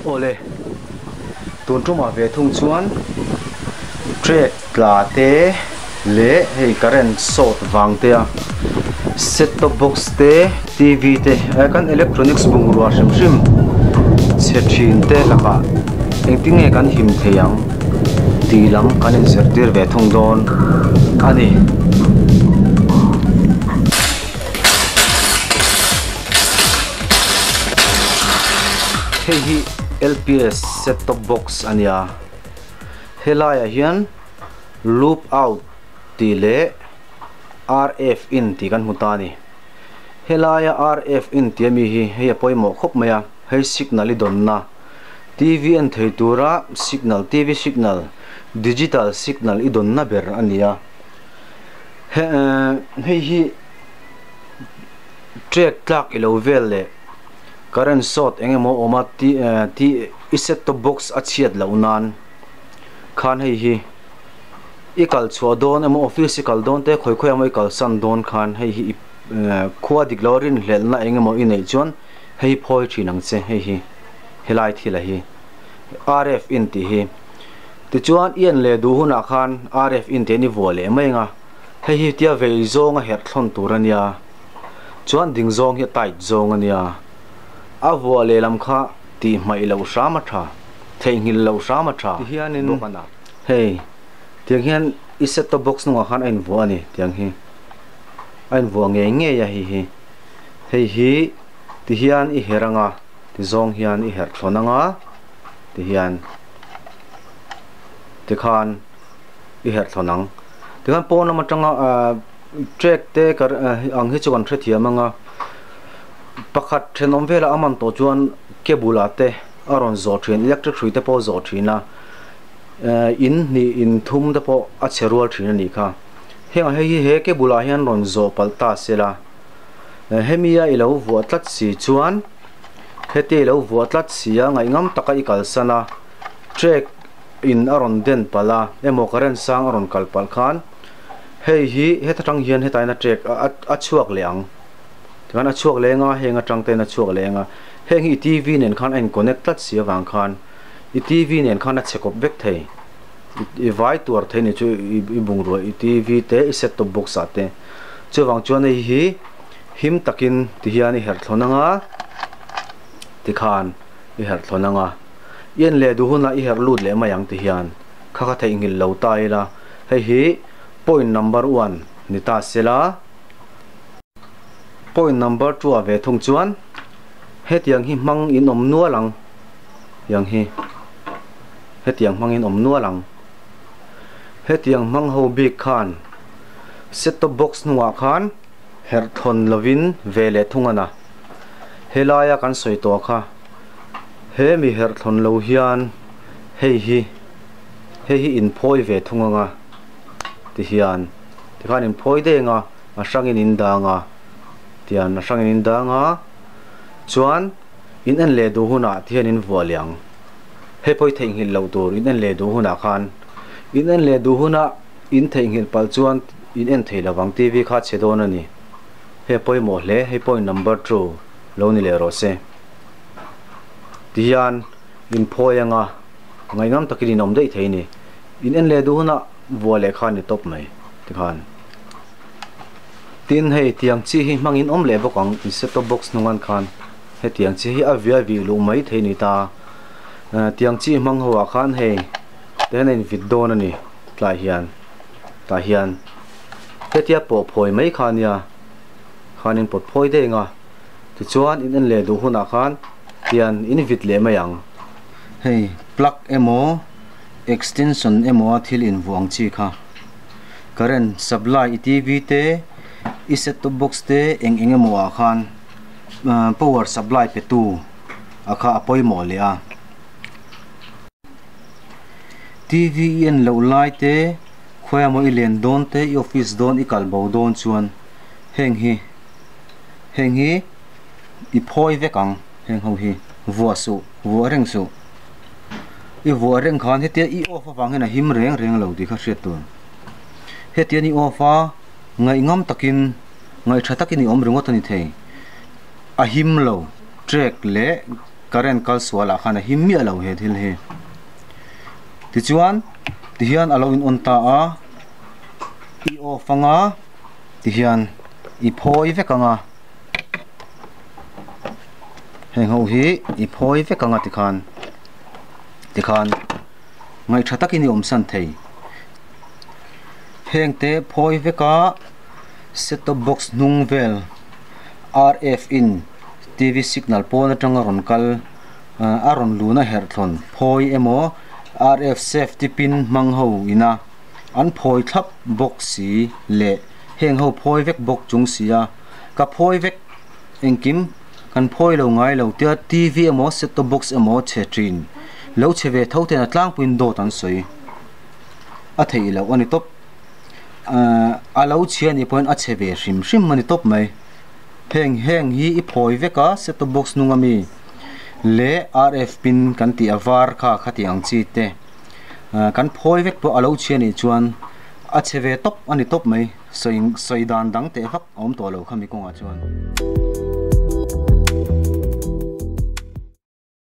Awle, tun tumah ve thung chuan trek tla te leh hei current short vang te a set top box te T_V te kan electronics bungrua hrim hrim chhe thin te lakah engtin nge kan him thei ang tih lam kan inzirtir ve thung dawn a ni. Hei hi LPS set top box a nia helaiah hian loop out tih leh RF in tih kan hmu ta a ni helaia RF in tih ami hi hei a pawimawh khawp mai a hei signal i dawnna T_V en thei tura signal T_V signal digital signal i dawnna ber a ni a hei hi. Trek tlak i lo vel leh current short eng emaw awm a ti ti i set top box a chhiat loh nan khan hei hi i kal chhuah dawn emaw office i kal dawn te khawi khawi emaw i kalsan dawn khan hei hi i khua dik lo rinhlelhna eng emaw i neih chuan hei hi phawi thin ang che hei hi helai thil a hi RF in tih hi tichuan i en leh duh hunah khan RF in tih an i vuah leh mai ang a. Hei hi tia vei zawng a herh thlawn tur a nia, chuan ding zawng hi a tight zawng a nia. A vuah lehlam kha tih hmaih loh hram a tha, theihnghilh loh hram a tha bawk a na. Hei tiang hian i set top box hnungah khan a invuah a ni tiang hi a invuah ngei ngei a hei hi. Hei hi ti hian i herh anga ti zawng hian i herh thlawn anga ti hian tikhan i herh thlawn ang. Tikhan pawn lam atanga ahh track te ka ang hi chu kan hrethiam ang a, pakhat thenawm velah a man tawh chuan cable ah te a rawn zawh thin electric hrui te pawh a zawh thin a, ehh in hnih in thum te pawh a chhe rual thin a nih kha. Heng ah hei hi he cable ah hian rawn zawh palh ta se la, hemi a i lo vuah tlat si chuan heti i lo vuah tlat si a ngaihngam taka i kalsan a track in a rawn den palh a emaw current sang a rawn kal palh khan hei hi heta tang hian hetah hian a trek a a chhuak leh ang tikhan a chhuak leh anga heng atang te in a chhuak leh anga heng hi i T_V nen khan a in connect tlat si avang khan i T_V nen khan a chhe kawp vek thei i vai tuar thei ni chu i bungrua i T_V te i set top box ah te chuvang chuan hei hi him takin ti hian i herh thlawn anga tikhan i herh thlawn anga. I en leh duh hunah i herh lut leh mai ang ti hian kha kha theihnghilh lo ta ila, hei hi point number one ni ta sela, point number two ah ve thung chuan hetiang hi hmang in awm nual ang, tiang hi hetiang hmang in awm nual ang, hetiang hmang ho bik khan set top box hnungah khan herh thawn lovin ve leh thung a na, helaia kan sawi tawh kha. He mi herh thlawn lo hian hei hi hei hi in phawi ve thung anga ti hian tikhan in phawi deng a a hrangin in dang a tian a hrangin in dang a chuan in en leh duh hunah ti hian in vuah leh ang hei pawh hi theihnghilh loh tur in en leh duh hunah khan in en leh duh hunah in theihnghilh palh chuan in en thei lovang T_V kha a chhe dawn a ni hei a pawimawh hle hei pawh in number two lo ni leh rawh se. Tihian in phawi anga ngaihngam takin in awm daih thei a ni. In en leh duh hunah vua leh kha a ni tawp mai tikhan. Tin hei tiang chi hi hmangin awm leh bawk ang in set top box hnungan khan hetiang chi hi a via vih luh mai thei a ni ta. Tiang chi hmang ho ah khan hei te hian a invit dawn a ni tlai hian tah hian hetia pawh phawi mai kha a nia khanin pawt phawi daih ang a. Tichuan in en leh duh hunah khan hian in vit leh mai ang. Hei plug emaw extension emaw a thil invuah ang chi kha current supply i T_V te i set top box te eng eng emaw ah khan power supply pe tu a kha a pawimawh leh a. T_V i en loh lai te khawi emaw i len dawn te i office dawn i kal bo dawn chuan heng hi. Heng hi i phawi vek ang, heng ho hi vuah suh, vuah reng suh. I vuah reng khan hetia i off avang hian a him reng reng lo tih kha hriat tur. Hetian i off a, ngaihngam takin, ngaihtha takin i awm ringawt a ni thei. A him lo, track leh Current kal sual ah khan a him miah lo he thil hi. Tichuan tihian a lo in on ta a, i off anga tihian i phawi vek anga heng ho hi i phawi vek anga tikhan tikhan ngaih tha takin i awm san thei. Heng te phawi vek a set top box hnung vel RF in TV signal pawn atanga rawn kal a rawn lun a herh thlawn phawi emaw RF safety pin hmang ho ina an phawi thlap bawk si leh heng ho phawi vek bawk chung si a ka phawi vek engkim kan phawi lo ngai lo tia TV emaw set top box emaw chhe thin lo chhe ve tho ten a tlangpuiin dawt an sawi a theih loh a ni tawp a lo chhia anih pawhin a chhe ve hrim hrim a ni tawp mai. Heng heng hi i phawi vek a set top box hnung ami leh RF pin kan tih a var kha khati ang chi te kan phawi vek pawh a lo chhia anih chuan a chhe ve tawp a ni tawp mai sawi sawi dan dang teh vak a awm tawh lo khami kawngah chuan.